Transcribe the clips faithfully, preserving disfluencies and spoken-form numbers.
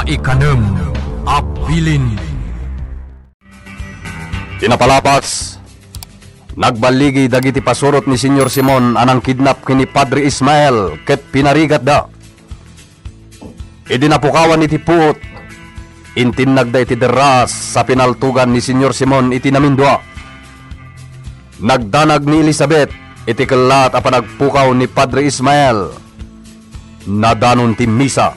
Ikanem a bilin. Ti napalabas, nagballigi dagiti pasurot ni Señor Simon a nangkidnap ken ni Padre Ismael ket pinarigatda. Idi napukawan iti puot, intinnagda iti derras sa pinaltogan ni Señor Simon iti namindua. Nagdanag ni Elizabeth iti kellat a panagpukaw ni Padre Ismael. Nadanon ti misa,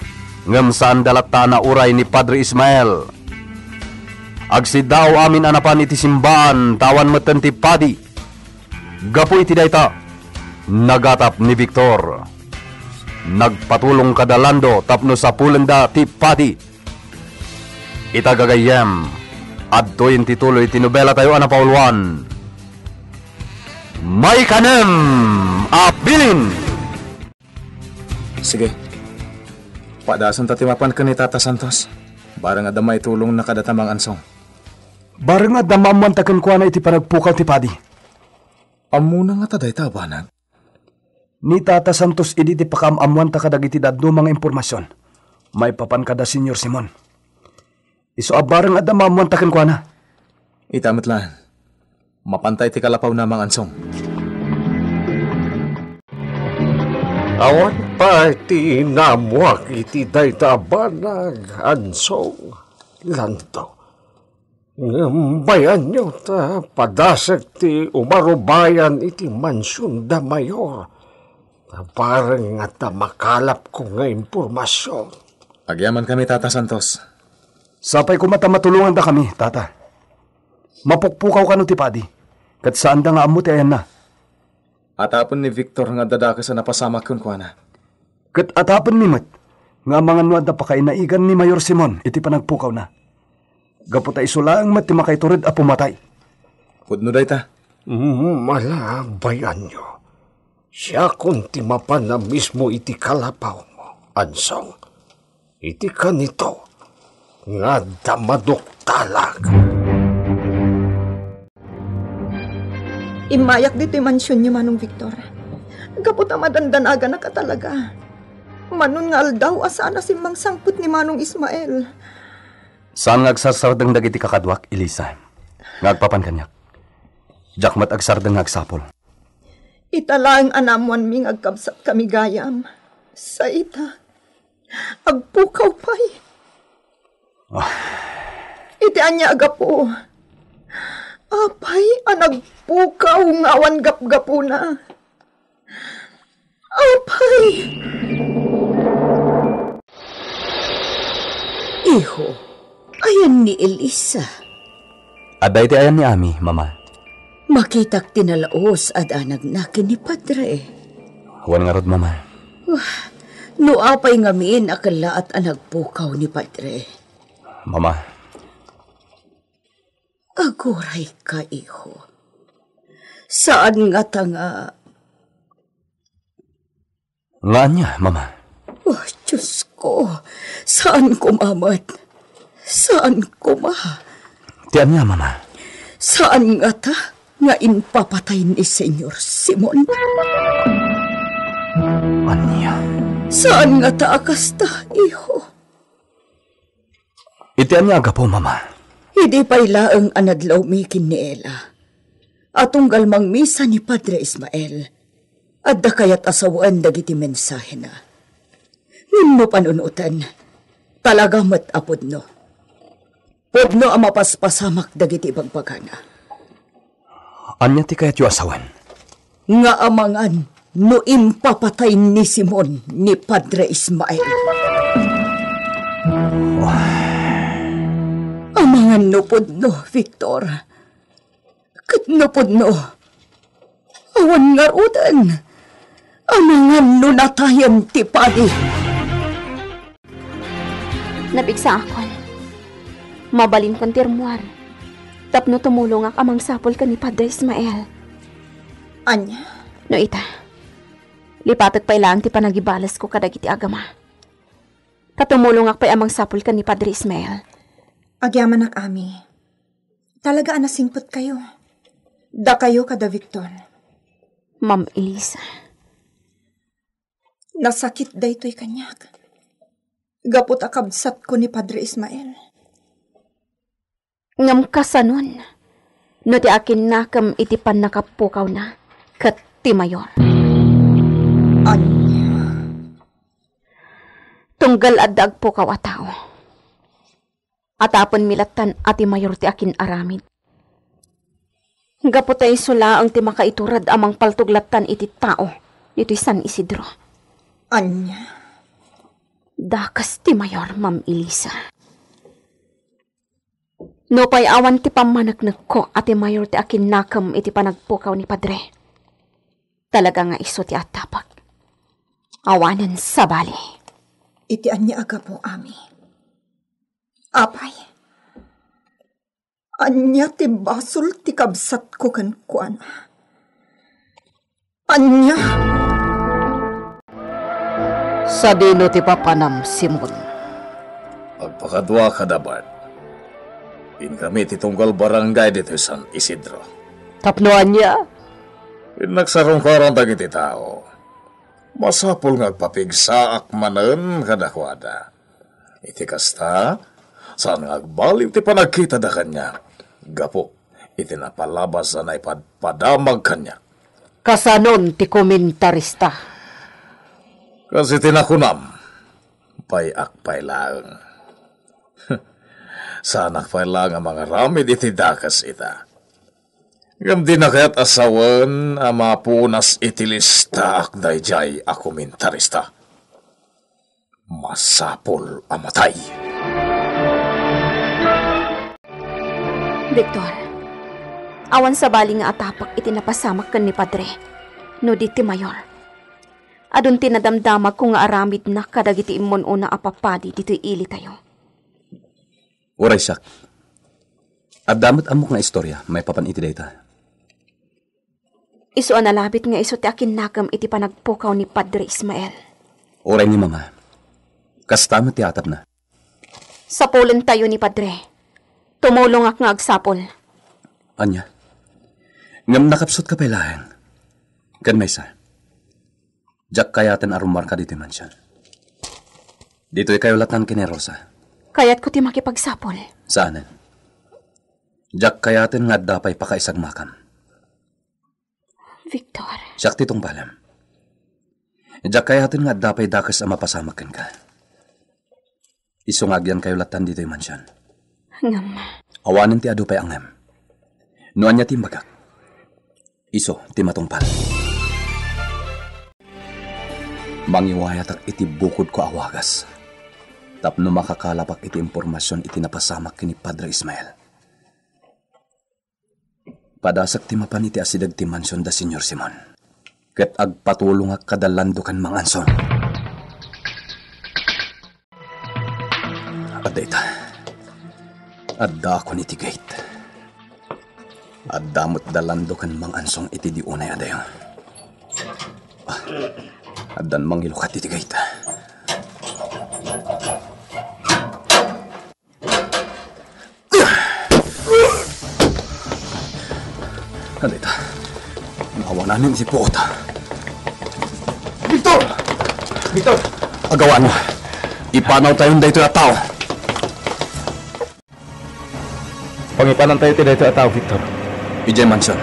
ngem saanda latta a nauray ni Padre Ismael. Agsiddaaw amin a napan iti simbaan ta awan metten ti padi. Gapu iti dayta, nagatap ni Victor. Nagpatulong kada Lando tapno sapulenda ti padi. Ita gagayyem, adtoyen ti tuloy ti nobelatayo a napauluan. Maikanem a bilin! Sige. Padasenta ti mapan ken ni Tata Santos. Bareng adda maitulongna kadata, Mang Ansong. Bareng adda maammuanta kenkuana iti panagpukaw ti padi. Ammona ngata dayta a banag? Ni Tata Santos idi ti pakaam-ammuanta kadagiti dadduma nga impormasion maipapan kada Señor Simon. Isu a bareng adda maammuanta kenkuana. Ita met laeng. Mapanta iti kalapawna, Mang Ansong. Awan pay ti naammuak iti dayta a banag, Ansong, Lando. Ngem bay-anyo ta padasek ti umarubayan iti mansion da Mayor. Ta bareng nga ta makalapko nga impormasion. Agyamankami, Tata Santos. Sapay koma ta matulongandakami, Tata. Mapukpukaw kano ti padi, ket saanda nga ammo ti ayanna. Atapen ni Victor nga adda dakes a napasamak kenkuana. Ket atapenmi met nga amangan no adda pakainaigan ni Mayor Simon iti panagpukawna. Gapu ta isu laeng met ti makaitured a pumatay. Pudno dayta. Mm, ala, bay-anyo. Siakon ti mapan a mismo iti kalapawmo, Ansong. Iti kanito nga adda maduktalak. Immayak ditoy mansionyo, Manong Victor. Gapu ta madandanaganak a talaga. Manon nga aldaw a saan a simmangsangpet ni Manong Ismael. Saan nga agsarsardeng dagiti kakaduak, Elisa, nga agpapan kaniak. Diak met agsardeng nga agsapul. Ita laeng a naammoanmi nga agkabsatkami gayam. Sa ita, agpukaw pay. Ah. Iti ania a gapu? Apay a nagpukaw nga awan gapgapuna? Apay! Iho, ayan ni Elisa. Adda iti ayan ni Ami, Mama. Makitak ti nalaos a danagna ken ni Padre. Wen ngarud, Mama. Wah, no apay ngamin a kellaat a nagpukaw ni Padre? Mama. Agurayka, iho. Saan ngata nga Nga ania, Mama? Oh, Diyos ko, saan koma met? Saan koma? Ti ania, Mama? Saan ngata nga impapatay ni Señor Simon? Ania? Saan ngata a kasta, iho? Iti ania a gapu, Mama? Idi pay laeng a nadlawmi ken ni Ela, a tunggal mangmisa ni Padre Ismael, adda kayat a sawen dagiti mensahena. Ngem no panunoten, talaga met a pudno. Pudno a mapaspasamak dagiti ibagbagana. Ania ti kayatyo a sawen? Nga amangan no impapatay ni Simon ni Padre Ismael. Amangan no pudno, Victor. Ket no pudno, awan ngaruden. Amangan no natayen ti padi. Napigsaakon. Mabalinkon ti rummuar. Tapno tumulongak a mangsapul ken ni Padre Ismael. Ania? No ita, lipatek pay laeng ti panagibalesko kadagiti agama. Ta tumulongak pay a mangsapul ken ni Padre Ismael. Agyamanak, Ami. Talaga a nasingpetkayo. Dakayo kada Victor. Ma'am Elisa. Nasakit daytoy kaniak. Gapu ta kabsatko ni Padre Ismael. Ngem kasanon no ti akinnakem iti pannakapukawna ket ti mayor? Ania? Tunggal adda agpukaw a tao, atapenmi lattan a ti mayor ti akin-aramid. Gapu ta isu laeng ti makaiturad a mangpaltog lattan iti tao ditoy San Isidro. Ania? Dakes ti mayor, Ma'am Elisa. Nupay awan ti pammaneknekko a ti mayor ti akinnakem iti panagpukaw ni Padre, talaga nga isu ti atapek. Awanen sabali. Iti ania a gapu, Ami? Apay, ania ti basol ti kabsatko kenkuana? Ania? Sadino ti papanam, Simon? Agpakadua kada bat. Inkami ti tunggal barangay ditoy San Isidro. Tapno ania? Innak sarungkaran dagiti tao. Masapul nga agpapigsaak manen kadakuada. Iti kasta, saan nga agbaliw ti panagkitada kaniak, gapu iti napalabas a naipadpadamag kaniak. Kasanon ti komentarista? Kas iti nakunam, payak pay laeng. Saanak pay laeng a mangaramid iti dakes ita. Ngem dina kayat a sawen a mapunas iti listaak daydiay a komentarista. Masapul a matay. Victor, awan sabali nga atapek iti napasamak ken ni Padre, no di ti mayor. Adun ti nadamdamagko nga aramidna kadagiti immun-una a papadi ditoy ilitayo. Uray siak. Adda met ammok nga istorya maipapan iti dayta. Isu a nalabit nga isu ti akinnakem iti panagpukaw ni Padre Ismael. Uray ni Mama. Kasta met ti atapna. Sapulentayo ni Padre. Tumulongak nga agsapul. Ania? Ngem nakapsutka pay laeng. Ken maysa. Diak kayaten a rumarka ditoy mansion. Ditoy kayo lattan ken ni Rosa. Kayatko ti makipagsapul. Saanen. Diak kayaten nga adda pay pakaisagmakam. Victor. Siak ti tungpalem. Diak kayaten nga adda pay dakes a mapasamak kenka. Isu nga agyankayo lattan ditoy mansion. Ngem. Awanen ti adu pay a ngem. No ania ti imbagak, isu ti matungpal. Mangiwayatak iti bukodko a wagas tapno makakalapak iti impormasion iti napasamak ken ni Padre Ismael. Padasek ti mapan iti asideg ti mansion da Señor Simon, ket agpatulongak kada Lando ken Mang Ansong. Adda ita. Addaakon iti gate. Adda met da Lando ken Mang Ansong iti di unay a dayo. Ah, addan mangilukat iti gate. Adda ita. Nawananen ti puota. Victor! Victor! Agawan, ipanawtayon daytoy a tao. Pangipanantayo iti daytoy a tao, Victor. Idiay mansion.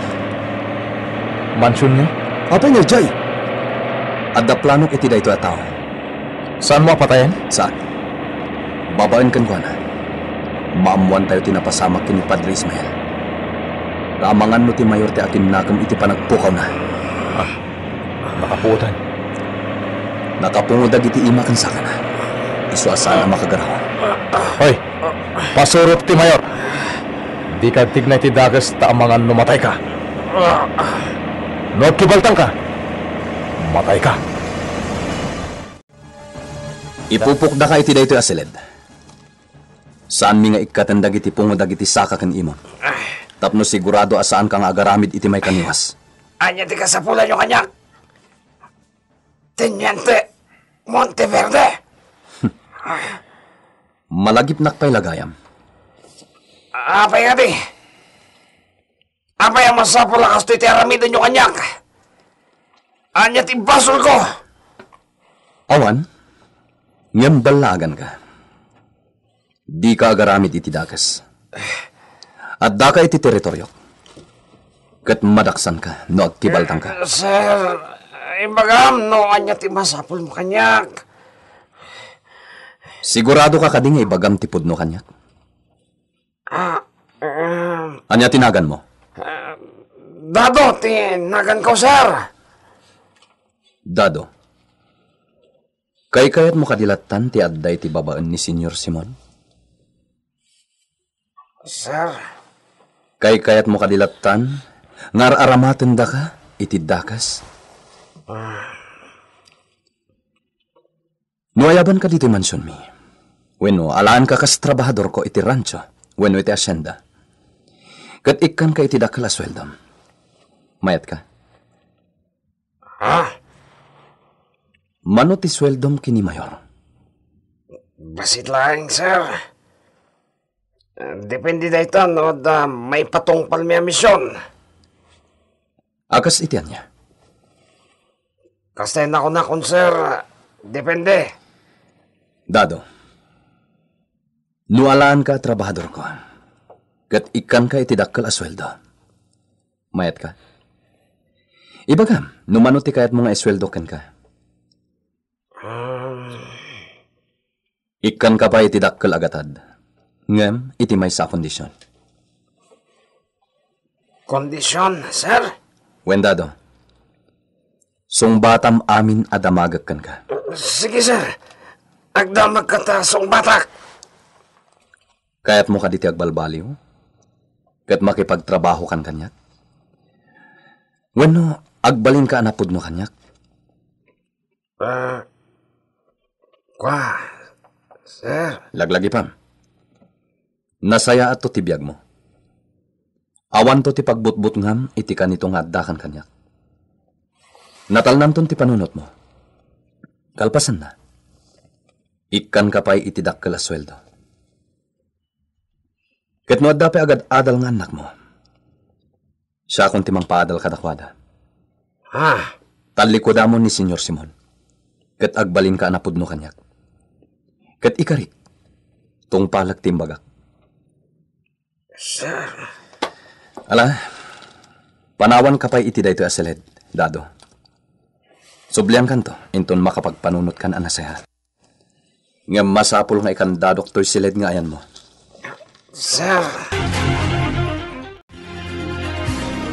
Mansionyo? Apay nga idiay? Adda planok iti daytoy a tao. Saanmo a patayen? Saan. Babaen kenkuana, maammoantayo ti napasamak ken ni Padre Ismael. Amangan no ti mayor ti akinnakem iti panagpukawna. Ah, nakapuotan. Nakapungo dagiti ima ken sakana. Isu a saan a makagaraw. Hoy, pasurot ti mayor. Dika agtigna iti dakes ta amangan no matayka. No agkibaltangka, matayka. Ipupokdaka iti daytoy a siled. Saanmi nga ikkaten dagiti pungo dagiti saka ken imon. Tapno sigurado a saanka nga agaramid iti maikaniwas. Ania ti kasapulanyo kaniak? Teniente Monteverde. Malagipnak pay la gayam. Apay ngadi? Apay a masapul a kastoy ti aramidenyo kaniak? Ania ti basolko? Awan. Ngem ballaaganka. Dika agaramid iti dakes. Addaka iti teritoriok. Ket madaksanka no agtibaltangka. Eh, sir, ibagam no ania ti masapulmo kaniak. Siguradoka kadi nga ibagam ti pudno kaniak? Ah, um, Ania ti naganmo? Ah, Dado ti naganko, sir. Dado. Kaykayatmo kadi lattan ti adda iti babaen ni Señor Simon? Sir. Kaykayatmo kadi lattan nga ar-aramatendaka iti dakes? Ah. No ayabanka ditoy mansionmi, wenno alaanka kas trabahadorko iti rancho wenno iti asienda, ket ikkanka iti dakkel a sueldom, mayatka? Ha? Mano ti sueldom ken ni Mayor? Bassit laeng, sir. Depende dayta no adda maipatungpalmi a mision. A kas iti ania? Kasta nakunakon, sir, depende. Dado, no alaanka a trabahadorko, ket ikkanka iti dakkel a sueldo, mayatka? Ibagam no mano ti kayatmo nga isueldo kenka. Ah. Ikkanka pay iti dakkel a gatad, ngem iti maysa a kondision. Kondision, sir? Wen, Dado. Sungbatam amin a damagek kenka. Sige, sir. Agdamagka ta sungbatak. Kayatmo kadi ti agbalbaliw ket makipagtrabahokan kaniak? Wenno agbalinka a napudno kaniak? Ah, kua, sir. Laglagipem. Nasayaatto ti biagmo. Awanto ti pagbutbutngam iti kanito nga addakan kaniak. Natalnanton ti panunotmo. Kalpasanna, ikkanka pay iti dakkel a sueldo. Ket no adda pay agad-adal nga annakmo, siakon ti mangpaadal kadakuada. Ah. Tallikudamon ni Señor Simon, ket agbalinka a napudno kaniak. Ket ikarik, tungpalek ti imbagak. Sir. Ala, panawanka pay iti daytoy a siled, Dado. Subliankanto inton makapagpanunotkan a nasayaat. Ngem masapul nga ikandadok toy siled nga ayanmo. Sir.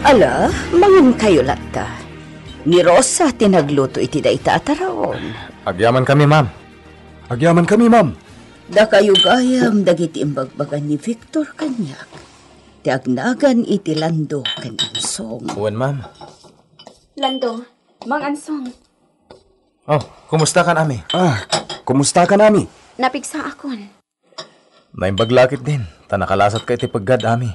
Ala, mangankayo latta. Ni Rosa ti nagluto iti dayta a taraon. Agyamankami, ma'am. Agyamankami, ma'am. Dakayo gayam dagiti imbagbaga ni Victor kaniak ti agnagan iti Lando ken Ansong. Wen, ma'am. Lando, Mang Ansong. Oh, kumusta kan, Ami? Ah, kumusta kan, Ami? Napigsaakon. Naimbag la ketdin, ta nakalasatka iti peggad, Ami.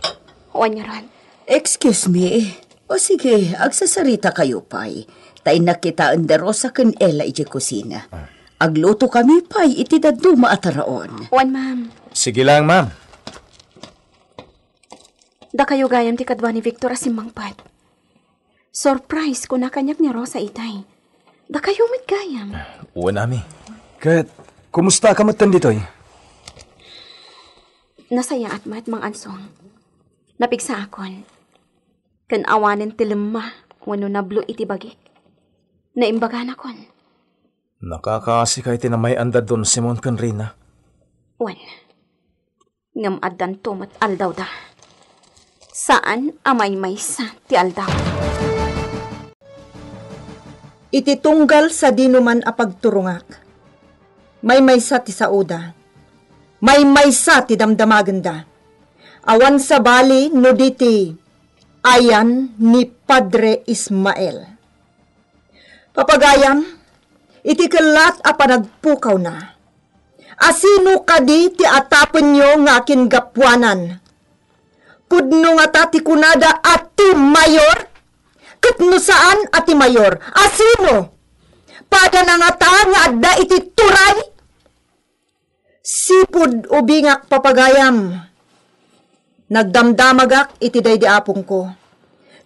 Wen ngarud. Excuse me. O sige, agsasaritakayo pay. Ta innak kitaen da Rosa ken Ella idiay kusina. Ah. Aglutokami pay iti dadduma a taraon. Wen, ma'am. Sige lang, ma'am. Dakayo gayam ti kadua ni Victor a simmangpet. Surprise, kuna kaniak ni Rosa itay. Dakayo met gayam. Wen, Ami. Ket, kumusta ka met ditoy? Nasayaat met, Mang Ansong. Napigsaakon. Ken awanen ti lemma wenno nablo iti bagik. Naimbaganakon. Nakakaasika iti namay-anda Don Simon ken Rina. Wen. Ngem addanto met aldawda. Saan a maymaysa ti aldaw. Iti tunggal sadinoman a pagturongak, maymaysa ti saoda, maymaysa ti damdamagenda. Awan sabali no di ti ayan ni Padre Ismael. Papagayam, iti kellat a panagpukawna, asino kadi ti atapenyo nga akingapuanan? Pudno ngata ti kunada a ti mayor? Ket no saan a ti mayor, asino? Padana ngata nga adda iti turay? Sipud ubingak, papagayam, nagdamdamagak iti daydi apongko.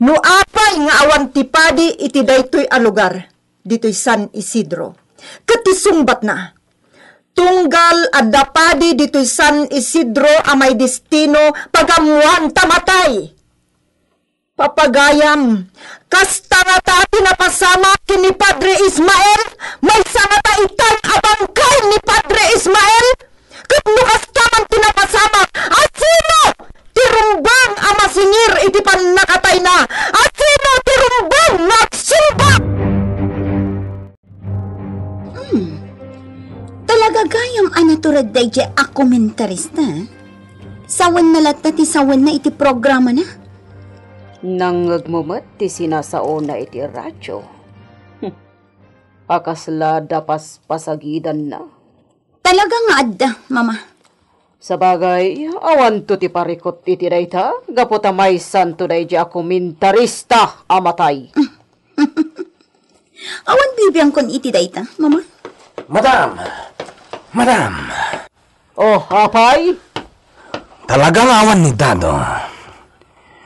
No apay nga awan ti padi iti daytoy a lugar, ditoy San Isidro, ket ti sungbatna, tunggal adda padi ditoy San Isidro a may destino, pagammoan ta matay. Papagayam, kasta ngata ti napasamak ken ni Padre Ismael, maysa ngata itan a bangkay ni Padre Ismael. Ket no kasta man ti napasamak, asino ti rumbeng a masingir iti pannakatayna? Asino ti rumbeng nga agsumbak? Hmm. Talaga gayam a naturad daydiay a komentarista, eh. Sawenna latta ti sawenna iti programana. Nangngegmo met ti sinasaona iti radio. Hmm. A kasla da paspasagidanna. Talaga nga adda, Mama. Sabagay, awanto ti parikut iti dayta, gapu ta maysanto daydiay a komentarista a matay. Awan bibiangkon iti dayta, Mama. Madam! Madam! Oh, apay? Talaga nga awan ni Dado.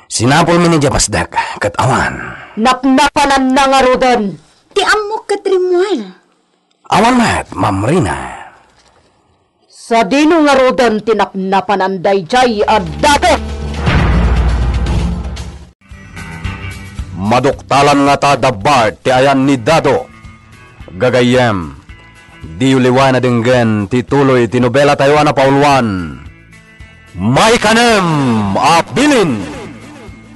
Sinapulmi ni Jabasdak, ket awan. Napnapananna ngaruden. Ti ammok ket rimmuar. Awan met, Ma'am Rina. Sadino ngaruden ti napnapanan daydiay a Dado? Maduktalan ngata da Bart ti ayan ni Dado. Gagayyem, diyo liwaen a denggen ti tuloy ti nobela tayo a napauluan, Maikanem a Bilin.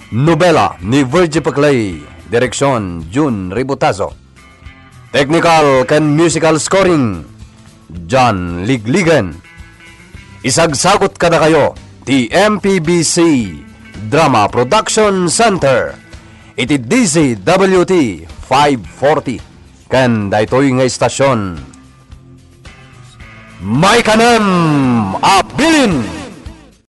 Nobela ni Virgie Peclay, direksion Jun Ributazo. Technical ken musical scoring, John Ligligen. Isagsagut kadakayo ti M P B C Drama Production Center iti D Z W T five forty ken daytoy nga istasion. Maikanem a Bilin!